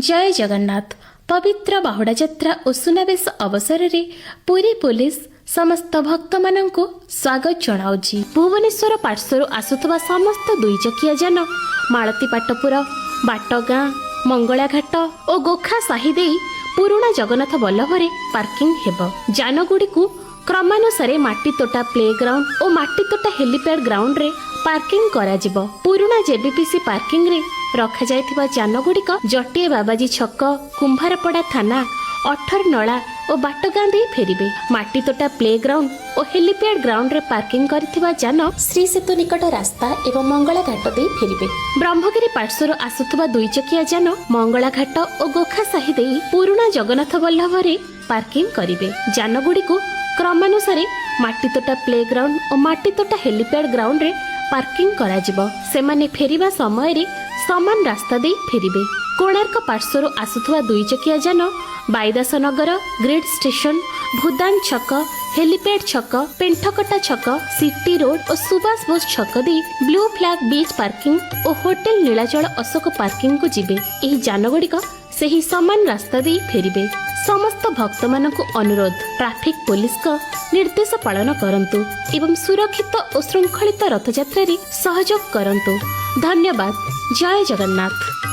ଜୟ ଜଗନ୍ନାଥ। ପବିତ୍ର ବାହୁଡ଼ା ଯାତ୍ରା ଓ ସୁନାବେଶ ଅବସରରେ ପୁରୀ ପୋଲିସ ସମସ୍ତ ଭକ୍ତମାନଙ୍କୁ ସ୍ୱାଗତ ଜଣାଉଛି। ଭୁବନେଶ୍ୱର ପାର୍ଶ୍ୱରୁ ଆସୁଥିବା ସମସ୍ତ ଦୁଇଚକିଆ ଯାନ ମାଳତୀପାଟପୁର, ବାଟଗାଁ, ମଙ୍ଗଳାଘାଟ ଓ ଗୋଖା ସାହି ଦେଇ ପୁରୁଣା ଜଗନ୍ନାଥ ବଲ୍ଲଭରେ ପାର୍କିଂ ହେବ। ଯାନଗୁଡ଼ିକୁ କ୍ରମାନୁସାରେ ମାଟିତୋଟା ପ୍ଲେ ଗ୍ରାଉଣ୍ଡ ଓ ମାଟିତୋଟା ହେଲିପ୍ୟାଡ୍ ଗ୍ରାଉଣ୍ଡରେ ପାର୍କିଂ କରାଯିବ। ପୁରୁଣା ଜେବିପିସି ପାର୍କିଂରେ ରଖାଯାଇଥିବା ଯାନଗୁଡ଼ିକ ଜଟିଆ ବାବାଜୀ ଛକ, କୁମ୍ଭାରପଡ଼ା ଥାନା, ଅଠରନଳା ଓ ବାଟଗାଁ ଦେଇ ଫେରିବେ। ମାଟିତୋଟା ପ୍ଲେ ଗ୍ରାଉଣ୍ଡ ଓ ହେଲିପ୍ୟାଡ୍ ଗ୍ରାଉଣ୍ଡରେ ପାର୍କିଂ କରିଥିବା ଯାନ ଶ୍ରୀ ସେତୁ ନିକଟ ରାସ୍ତା ଏବଂ ମଙ୍ଗଳାଘାଟ ଦେଇ ଫେରିବେ। ବ୍ରହ୍ମଗିରି ପାର୍ଶ୍ୱରୁ ଆସୁଥିବା ଦୁଇଚକିଆ ଯାନ ମଙ୍ଗଳାଘାଟ ଓ ଗୋଖା ସାହି ଦେଇ ପୁରୁଣା ଜଗନ୍ନାଥ ବଲ୍ଲଭରେ ପାର୍କିଂ କରିବେ। ଯାନଗୁଡ଼ିକୁ କ୍ରମାନୁସାରେ ମାଟିତୋଟା ପ୍ଲେ ଗ୍ରାଉଣ୍ଡ ଓ ମାଟିତୋଟା ହେଲିପ୍ୟାଡ୍ ଗ୍ରାଉଣ୍ଡରେ ପାର୍କିଂ କରାଯିବ। ସେମାନେ ଫେରିବା ସମୟରେ ସମାନ ରାସ୍ତା ଦେଇ ଫେରିବେ। କୋଣାର୍କ ପାର୍ଶ୍ୱରୁ ଆସୁଥିବା ଦୁଇଚକିଆ ଯାନ ବାଇଦାସନଗର, ଗ୍ରିଡ୍ ଷ୍ଟେସନ, ଭୁଦାନ ଛକ, ହେଲିପ୍ୟାଡ୍ ଛକ, ପେଣ୍ଠକଟା ଛକ, ସିଟି ରୋଡ ଓ ସୁଭାଷ ବୋଷ ଛକ ଦେଇ ବ୍ଲୁ ଫ୍ଲାଗ ବିଚ୍ ପାର୍କିଂ ଓ ହୋଟେଲ ନୀଳାଚଳ ଅଶୋକ ପାର୍କିଂକୁ ଯିବେ। ଏହି ଯାନଗୁଡ଼ିକ ସେହି ସମାନ ରାସ୍ତା ଦେଇ ଫେରିବେ। ସମସ୍ତ ଭକ୍ତମାନଙ୍କୁ ଅନୁରୋଧ, ଟ୍ରାଫିକ ପୋଲିସଙ୍କ ନିର୍ଦ୍ଦେଶ ପାଳନ କରନ୍ତୁ ଏବଂ ସୁରକ୍ଷିତ ଓ ଶୃଙ୍ଖଳିତ ରଥଯାତ୍ରାରେ ସହଯୋଗ କରନ୍ତୁ। ଧନ୍ୟବାଦ। ଜୟ ଜଗନ୍ନାଥ।